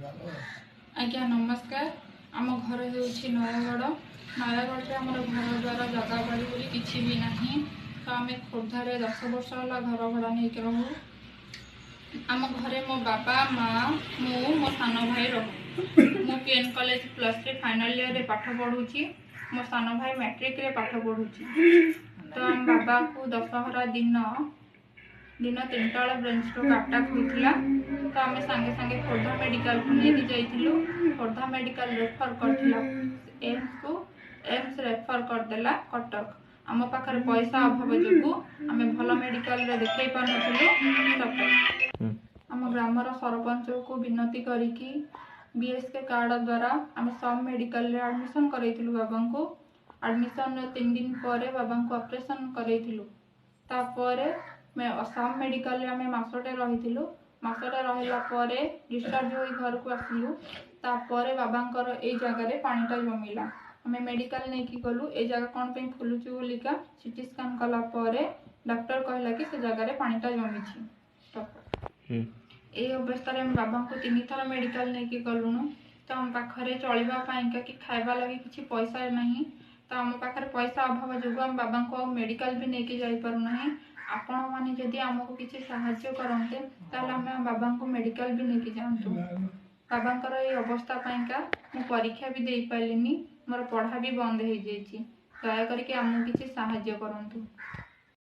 ଆଜ୍ଞା ନମସ୍କାର। ଆମ ଘର ହେଉଛି ନୟାଗଡ଼। ନୟାଗଡ଼ରେ ଆମର ଘର ଦ୍ୱାର ଜାଗା ବାଡ଼ି ବୋଲି କିଛି ବି ନାହିଁ। ତ ଆମେ ଖୋର୍ଦ୍ଧାରେ 10 ବର୍ଷ ହେଲା ଘର ଭଡ଼ା ନେଇକି ରହୁ। ଆମ ଘରେ ମୋ ବାବା, ମା, ମୁଁ, ମୋ ସାନ ଭାଇ ରହୁ। ମୁଁ ପିଏନ୍ କଲେଜ +3 ଫାଇନାଲ୍ ଇୟର୍ରେ ପାଠ ପଢ଼ୁଛି। ମୋ ସାନ ଭାଇ ମ୍ୟାଟ୍ରିକରେ ପାଠ ପଢ଼ୁଛି। ତ ଆମ ବାବାକୁ ଦଶହରା ଦିନ ଦିନ 3ଟା ବେଳେ ବ୍ରେନ୍ ଷ୍ଟ୍ରୋକ୍ ଆଟାକ୍ ହୋଇଥିଲା। ତ ଆମେ ସାଙ୍ଗେ ସାଙ୍ଗେ ଖୋର୍ଦ୍ଧା ମେଡ଼ିକାଲକୁ ନେଇକି ଯାଇଥିଲୁ। ଖୋର୍ଦ୍ଧା ମେଡ଼ିକାଲ ରେଫର୍ କରିଥିଲା ଏମ୍ସକୁ, ଏମ୍ସ ରେଫର୍ କରିଦେଲା କଟକ। ଆମ ପାଖରେ ପଇସା ଅଭାବ ଯୋଗୁଁ ଆମେ ଭଲ ମେଡ଼ିକାଲରେ ଦେଖାଇ ପାରୁନଥିଲୁ। ଆମ ଗ୍ରାମର ସରପଞ୍ଚକୁ ବିନତି କରିକି ବିଏସ୍କେ କାର୍ଡ଼ ଦ୍ୱାରା ଆମେ ସମ୍ ମେଡ଼ିକାଲରେ ଆଡ଼ମିସନ୍ କରେଇଥିଲୁ ବାବାଙ୍କୁ। ଆଡ଼ମିସନ୍ର 3 ଦିନ ପରେ ବାବାଙ୍କୁ ଅପରେସନ୍ କରେଇଥିଲୁ। ତାପରେ ସମ୍ ମେଡ଼ିକାଲରେ ଆମେ ମାସଟେ ରହିଥିଲୁ। ମାସଟେ ରହିଲା ପରେ ଡିସଚାର୍ଜ ହୋଇ ଘରକୁ ଆସିଲୁ। ତାପରେ ବାବାଙ୍କର ଏଇ ଜାଗାରେ ପାଣିଟା ଜମିଲା। ଆମେ ମେଡ଼ିକାଲ ନେଇକି ଗଲୁ। ଏଇ ଜାଗା କ'ଣ ପାଇଁ ଫୁଲୁଛି ବୋଲିକା ସିଟି ସ୍କାନ୍ କଲା ପରେ ଡକ୍ଟର କହିଲା କି ସେ ଜାଗାରେ ପାଣିଟା ଜମିଛି। ଏଇ ଅବସ୍ଥାରେ ଆମେ ବାବାଙ୍କୁ 3 ଥର ମେଡ଼ିକାଲ ନେଇକି ଗଲୁଣୁ। ତ ଆମ ପାଖରେ ଚଳିବା ପାଇଁକା କି ଖାଇବା ଲାଗି କିଛି ପଇସା ନାହିଁ। ତ ଆମ ପାଖରେ ପଇସା ଅଭାବ ଯୋଗୁଁ ଆମ ବାବାଙ୍କୁ ଆଉ ମେଡ଼ିକାଲ ବି ନେଇକି ଯାଇପାରୁନାହିଁ। ଆପଣମାନେ ଯଦି ଆମକୁ କିଛି ସାହାଯ୍ୟ କରନ୍ତେ, ତାହେଲେ ଆମେ ଆମ ବାବାଙ୍କୁ ମେଡ଼ିକାଲ ବି ନେଇକି ଯାଆନ୍ତୁ। ବାବାଙ୍କର ଏଇ ଅବସ୍ଥା ପାଇଁକା ମୁଁ ପରୀକ୍ଷା ବି ଦେଇପାରିଲିନି, ମୋର ପଢ଼ା ବି ବନ୍ଦ ହେଇଯାଇଛି। ଦୟାକରିକି ଆମକୁ କିଛି ସାହାଯ୍ୟ କରନ୍ତୁ।